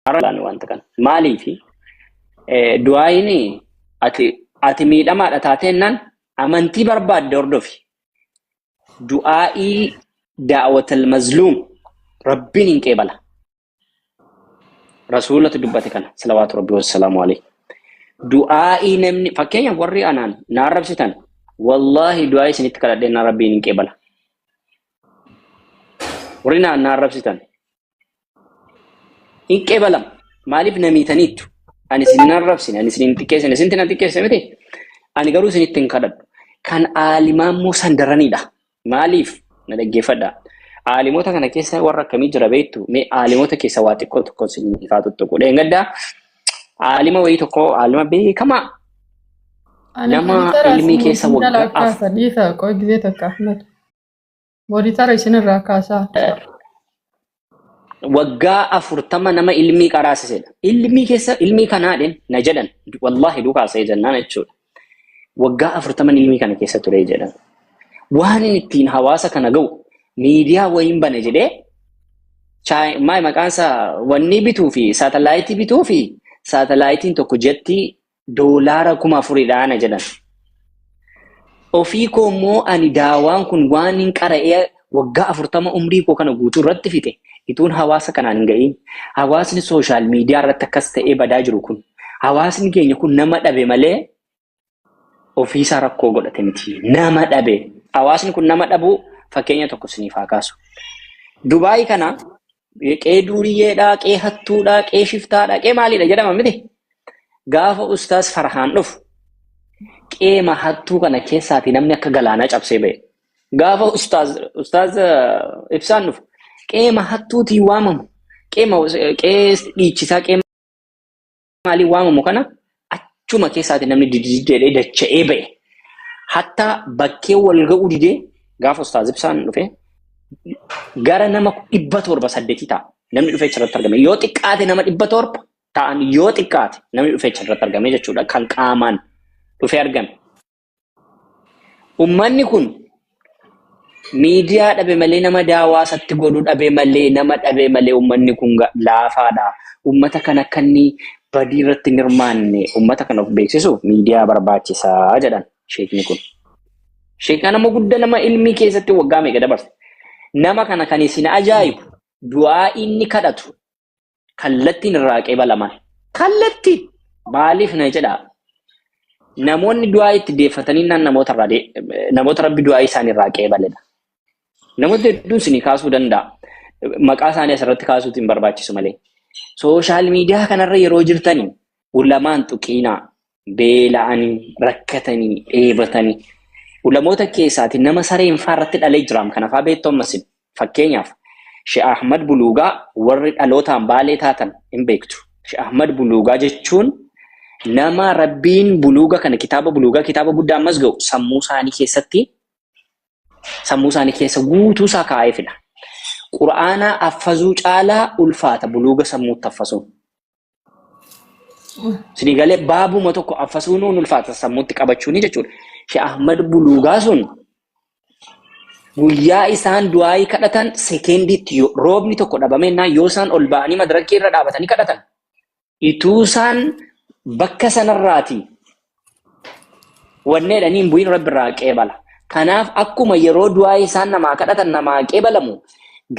Har'a wanta kana. Maaliifi du'aayin ati miidhamaadha taateennaan amantii barbaadde hordofi. Du'aa'ii daawwatal mazluum rabbiin hin qeebala. Rasuulatu dubbate kana salawaatu rabbi wassalaamu alayhi. Du'aa'ii namni fakkeenyaaf warri anaan na arrabsitan, wallaahi du'aa'ii isinitti kadhadheen rabbiin hin qeebala. Warri naan na arrabsitan hin qeebalama. Maaliif na miitaniittu? Ani isin hin arrabsine, ani isin hin xiqqeessine, isinti na xiqqeesse miti. Ani garuu isinitti hin kadhadhu. Kan aalimaa immoo san daranidha. Maaliif? Na dhaggeeffadha. Aalimota kana keessa warra akkamii jira beektu? Mee aalimota keessa waa xiqqoo tokko isin ifaa tuttuqu. Dheengaddaa aalima wayii tokko, aalima beekamaa nama ilmii keessa waggaa kaasa dhiisa qoy gizee takka Ahmed. Monitor isinirraa kaasaa. Waggaa 40 nama ilmii qaraasisedha. Ilmii keessa ilmii kanaadhin na jedhan, wallaahi duukaa sa'ee jennaan jechuudha. Waggaa 40 ilmii kana keessa ture jedhan. Waan inni ittiin hawaasa kana ga'u miidiyaa wayiin bane jedhee maal maqaan isaa wanni bituu fi saatalaayitii bituu fi saatalaayitiin tokko jetti doolaara 4,000dha na jedhan. Ofii koo immoo ani daawaan kun waan hin qara'ee waggaa 40 umrii koo kana guutuu irratti fixe ituun hawaasa kanaan hin ga'iin, hawaasni social media irratti akkas ta'ee badaa jiru kun, hawaasni keenya kun nama dhabe malee ofiisaa rakkoo godhate miti. Nama dhabe. Hawaasni kun nama dhabuu fakkeenya tokko isiniif haa kaasu. Dubaay kana qe'ee duuriyyeedhaa, qe'ee hattuudhaa, qe'ee shiftaadhaa, qe'ee maaliidha jedhama miti. Gaafa Ustaas Farhaan dhufu qe'ee hattuu kana keessaati namni akka galaanaa cabsee ba'e. Gaafa Ustaaz Ibsaan dhufu qe'ee hattuutii waamamu, qe'ee dhiichisaa, qe'ee maalii waamamu kana achuma keessaati namni dididee dacha'ee ba'e. Hatta bakkee wal ga'uu didee gaafa Ustaaz Ibsaan dhufe gara nama 708 ta'a. Namni dhufee achirratti argame. Yoo xiqqaate nama 700 ta'an, yoo xiqqaate namni dhufee achirratti argame jechuudha. Kan qaamaan dhufee argame. Uummanni kun miidiyaa dhabe malee, nama daawwaasatti godhu dhabe malee, nama dhabe malee uummanni kun laafaadha. Uummata kana akka inni badii irratti hin hirmaanne, uummata kana of beeksisuuf miidiyaa barbaachisaa jedhan sheekni kun. Sheekna nama guddaa, nama ilmii keessatti waggaa meeqa dabarse. Nama kana kan isin ajaa'ibu du'aa inni kadhatu kallattiin irraa qeebalaman. Kallattiin maaliif na jedhaa? Namoonni du'aa itti deeffatanii naan namoota irraa namoota rabbi du'aa isaanii irraa qeebaledha. Namoota hedduun isinii kaasuu danda'a. Maqaa isaanii asirratti kaasuutu hin barbaachisu malee. Social media kanarra yeroo jirtanii ulamaan tuqiinaa, beela'anii, rakkatanii, dheebatanii. Ulamoota keessaati nama sareen faa irratti dhalee jiraam kana faa beektu ammasin. Fakkeenyaaf Sheekh Ahmad Buluugaa, warri dhalootaan Baalee taatan hin beektu. Sheekh Ahmad Buluugaa jechuun nama rabbiin buluuga kana, kitaaba buluugaa, kitaaba guddaa ammas ga'u, sammuu isaanii keessatti, sammuu isaanii keessa guutuu isaa kaa'ee fida. Qura'aana affazuu caalaa ulfaata buluuga sammuutti affasuun. Isinii galee? Baabuma tokko affasuun ulfaata sammuutti qabachuuni jechuudha. Sheekh Ahmad Buluugaa sun guyyaa isaan du'aayii kadhatan sekendiitti roobni tokko dhabamennaa yoo isaan ol ba'anii madarakii irra dhaabatanii kadhatan, ituu isaan bakka sanarraati wanneedhanii hin bu'in rabbi irraa qeebala. Kanaaf akkuma yeroo du'aa isaan namaa kadhatan namaa qeebalamu,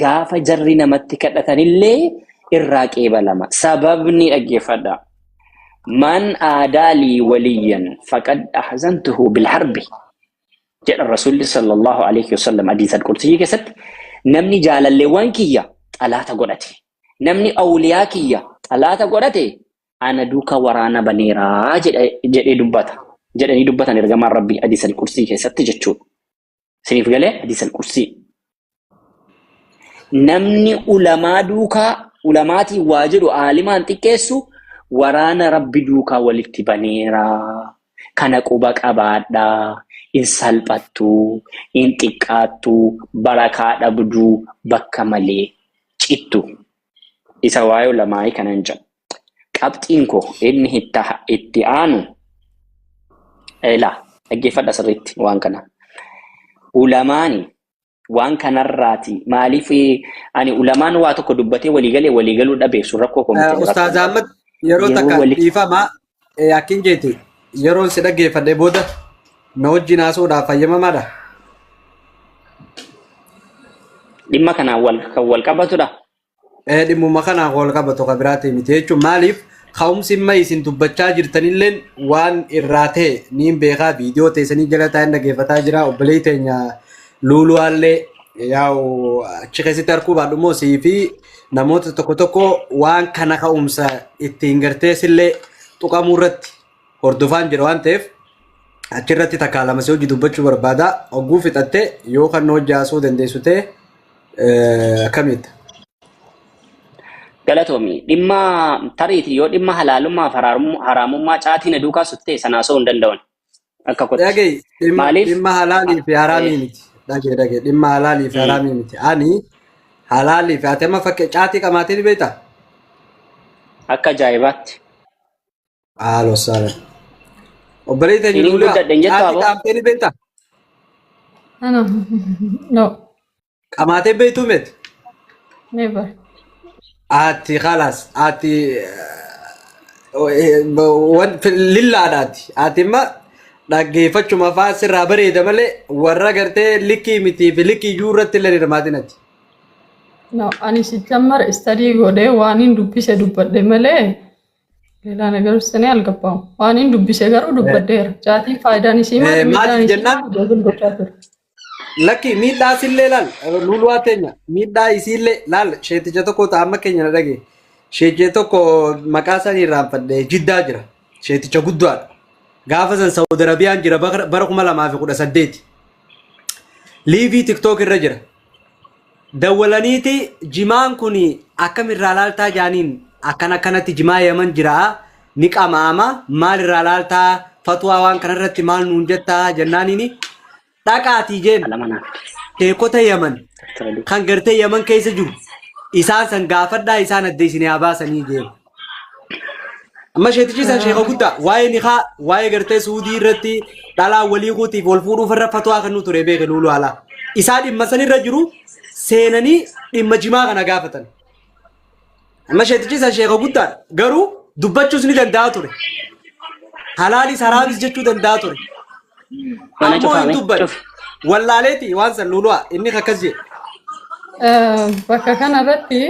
gaafa jarri namatti kadhatanillee irraa qeebalama. Sababni dhaggeeffadha. "Man aadaa lii waliyyan faqad ahzantuhu bilharbi" jedha Rasuulli sallallahu alaihi wasallam hadiisa qudsiyyii keessatti. Namni jaalalleewwan kiyya xalaata godhate, namni awliyaa kiyya xalaata godhate, ana duuka waraana baneeraa jedhee dubbata jedhanii dubbatan ergamaan rabbii hadiisa qudsii keessatti jechuudha. Isiniif galee hadiisa qudsii? Namni ulamaa duukaa, ulamaatiin waa jedhu, aalimaan xiqqeessu waraana rabbi duukaa walitti baneeraa. Kana quba qabaadhaa. Hin salphattuu, hin xiqqaattuu, barakaa dhabduu, bakka malee cittu. Isa waa'ee ulamaa'ii kanan jedhu. Qabxiin koo inni itti aanu, ilaa dhaggeeffadha sirriitti waan kana. Ulamaani Waan kanarraati maaliif ani ulamaan waa tokko dubbatee waliigalee waliigaluu dhabe sun rakkoo koo miti Ustaaz rakkoo Ahmad yeroo yeroo takka wali dhiifama akkin jeeti yeroon si dhaggeeffadhe booda na wajjin haasa'uudhaaf fayyamamaadha. Dhimma kanaan wal kan wal qabatudha. Dhimmuma kanaan wal qabatu kan biraatii miti jechuun maaliif ka'umsi imma isin dubbachaa jirtanilleen waan irraa ta'e niin beekaa viidiyoo teessanii jala taa'een dhaggeeffataa jira obboleetti teenya luuluwaallee yaa'u achi keessatti arguu baadhu immoo sii fi namoota tokko tokko waan kana ka'umsa ittiin gartee sillee tuqamuu irratti hordofaan jira waan ta'eef achirratti takkaa lama si hojii dubbachuu barbaada hogguu fixatte yoo kan hojii haasa'uu dandeessu ta'e akkamitti? Galatoomi. Dhimma tariiti yoo dhimma halaalummaa fi haraamummaa caatiin aduu kaasu ta'e sanaa osoo hin danda'an akka kotti. Dhagee dhimma Maaliif? dhimma halaalii fi haraamii miti. Dhagee dhagee dhimma halaalii fi haraamii miti. Ani halaalii fi ati amma fakkii caatii qamaatee ni beektaa? Akka ajaa'ibaatti. Haaloo saalan. Obboleetti teenya Siniin Luulaa guddadhe hin jettu caatii aboo? qaamtee ni beektaa? Ana no. Qamaatee beektuu miti? Never. Ati khalaas ati lillaadhaati. Ati imma dhaggeeffachuma fa'aa sirraa bareeda malee warra gartee likkii mitii fi likkii iyyuu irratti illee hirmaatin ati. No, ani ሲጀመር study godhee waan hin dubbise dubbadhe malee ሌላ ነገር ውስጥ እኔ አልገባሁም። waan hin dubbise garuu dubbadheera. Caatiin faayidaan isii maali? Miidhaan Maaliif isii jennaan maali? Google gochaa ture. Lakki miidhaa isillee laal luluwaa teenya miidhaa isiillee laal sheeticha tokko amma keenya na dhage sheeticha tokko maqaa isaanii irraanfadhe Jiddaa jira sheeticha guddaadha gaafa san Saudi Arabiyaan jira bara 2018 live TikTok irra jira dawwalaniiti jimaan kun akkam irraa laaltaa jaaniin akkan akkanatti jimaa Yaman jira ni qamaama maal irraa laaltaa fatwaa waan kanarratti maal nuun jettaa jennaaniini dhaqaatii jeen Qalama naaf. Sheekota Yaman kan gartee Yaman keessa jiru isaan san gaafadhaa isaan adda isin haa baasanii jeen. Amma sheetichi san sheeka guddaa waa'ee nikaa waa'ee gartee Suudii irratti dhalaa walii kuutiif wal fuudhuuf irra fatwaa kan nu ture beeke luulu alaa. Isaa dhimma san irra jiru seenanii dhimma jimaa kana gaafatan. Amma sheetichi san sheeka guddaadha garuu dubbachuus ni danda'a ture. Halaalis haraamis jechuu danda'a ture. Mana Ammoo hin cufaame dubbanne. Cufi. Wallaaleeti waan san luulu'a inni akkas jedhe. Bakka kanarratti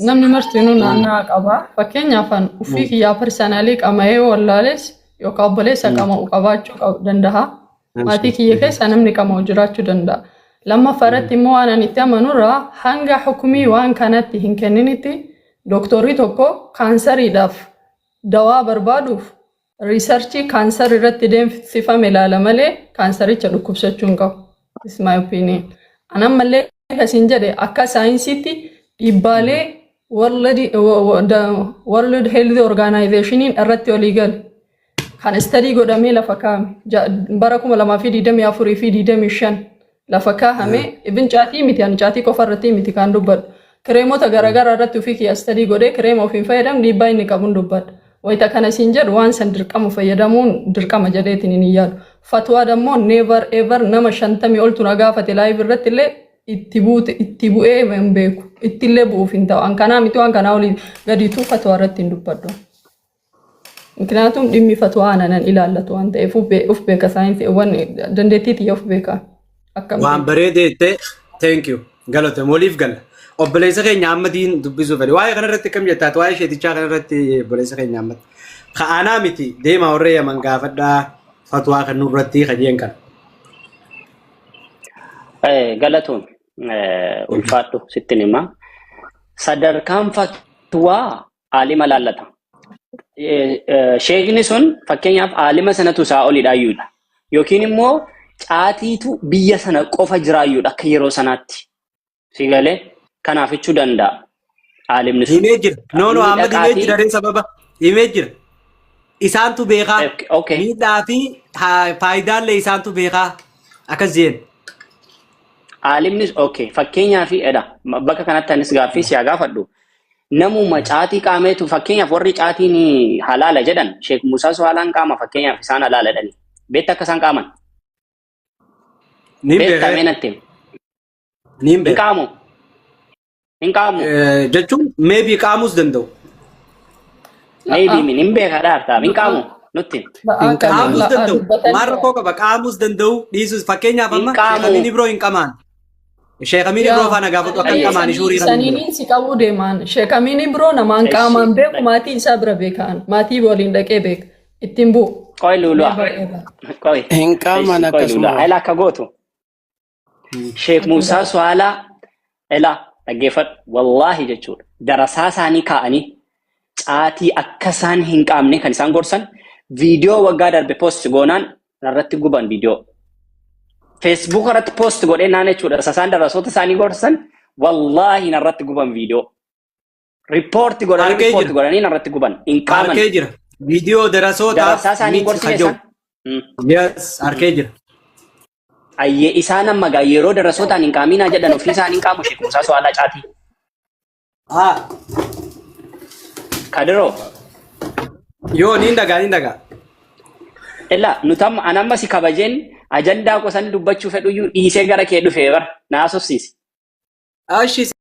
namni martinuu naannaa qaba. Fakkeenyaaf an ufii kiyyaa personally qama'ee wallaales yookaan obboleessa qama'u qabaachuu danda'a. Maatii kiyya keessa namni qama'u jiraachuu danda'a. Lammaffaa irratti immoo waan ani itti amanurraa hanga hukumii waan kanatti hin kenninitti dooktorri tokko kaansariidhaaf dawaa barbaaduuf research kaansar irratti deemsifame ilaala malee kaansaricha dhukkubsachuu hin qabu. This is my opinion. An ammallee kasiin jedhe akka saayinsiitti dhiibbaalee World Health Organizationiin irratti walii gale. Kan study godhamee lafa kaa'ame bara 2024 fi 25 lafa kaahame ibin caatii miti ani caatii qofa irratti miti kan dubbadhu. Kireemota garaagaraa irratti ofii kiyya study godhee kireema ofiin fayyadamu dhiibbaa inni qabuun dubbadha. Wayita kana siin jedhu waan san dirqama fayyadamuun dirqama jedheetiin hin yaadu. Fatwaa dammoo never ever nama 50 oltu na gaafate live irratti illee itti buute itti bu'ee hin beeku. Ittillee bu'uuf hin ta'u. An kanaa miti waan kanaa olii gadiituu fatwaa irratti hin dubbadhu. ምክንያቱም dhimmi fatwaa ananan ilaallatu waan ta'eef uf beeka saayinsii waan dandeettii tiyya uf beeka. Akkam Waan bareedee jettee thank you galatoom waliif galla. Obboleessa keenya Ahmadiin dubbisuu fedhe. Waa'ee kanarratti akkam jettaati? Waa'ee sheetichaa kanarratti obboleessa keenya Ahmad. Ka'anaa miti deemaa warra Yaman gaafadhaa fatwaa kan nurratti kajeen kana. Galatoon ulfaadhu sittin hima. Sadarkaan fatwaa aalima laallata. Sheekni sun fakkeenyaaf aalima sanatu isaa olidhaayyuudha. Yookiin immoo caatiitu biyya sana qofa jiraayyuudha akka yeroo sanaatti. Si galee kanaaf jechuu danda'a aalimni sun. Himee jira. No no Inni Ahmad himee dhaqaatii jira ree sababa. Himee jira. Isaantu beekaa. Okay. Miidhaa fi faayidaalee isaantu beekaa. Akkas jeen. Aalimnis okay fakkeenyaaf edha bakka kanatti anis gaaffii si haa gaafadhu. Namuma caatii qaameetu fakkeenyaaf warri caatiin halaala jedhan Sheek Musaa Suhaalaan qaama fakkeenyaaf isaan halaala jedhani. Beekta akka isaan qaaman? Ni Beekta beekee. mee natti himi. Niin Hin beeka. qaamu. Hin qaamu. Jechuun maybe qaamuus danda'u. Maybe min hin beeka dhaartaa. Hin qaamu. Nutti. La'aa Hin kana Qaamuus la'aa danda'u. dubbatanii Maal rakkoo qaba? Qaamuus danda'u dhiisus fakkeenyaaf Hin amma qaamu. Sheekh Amiin Ibroo hin qamaan. Sheekh Amiin Ibroo faana gaafatu akka hin qamaan shuurii kan hin Saniiniin si qabuu deemaan. Sheek Amiin biroo namaan Eshi. qaamaan beeku maatii isaa bira beekaan. Maatii waliin dhaqee beeka. Ittiin bu'u. Qoy luulua. Never ever. Qoy. Hin qaaman Eshi, qoy luulua. akkasuma. Ela akka gootu. Sheek Muusaa Suwaalaa ela dhaggeeffadhu. Wallaahi jechuudha. Darasaa isaanii kaa'anii caatii akka isaan hin qaamne kan isaan gorsan viidiyoo waggaa darbe post goonaan irratti guban viidiyoo. Facebook irratti post godhee naan jechuudha. Isaan darasoota isaanii gorsan wallaahi narratti guban viidiyoo. Report godhanii Arkee report jira. godhanii narratti guban. Hin qaaman. Arkee jira. Viidiyoo darasootaaf Darasaa isaanii miti gorsine kaja'u. isaan. Yes, arkee jira. Ayyee isaan amma gaa yeroo darasootaan hin qaaminaa jedhan ofii isaanii hin qaamu Sheek Muusaa Suwaalaa caatii. Ah, Kadiroo. yoo niin dhagaa niin dhagaa. Ella nuti amma an amma si kabajeen ajandaa qosan dubbachuu fedhuyyuu dhiisee gara kee dhufee bara na haasofsiisi. Ashi.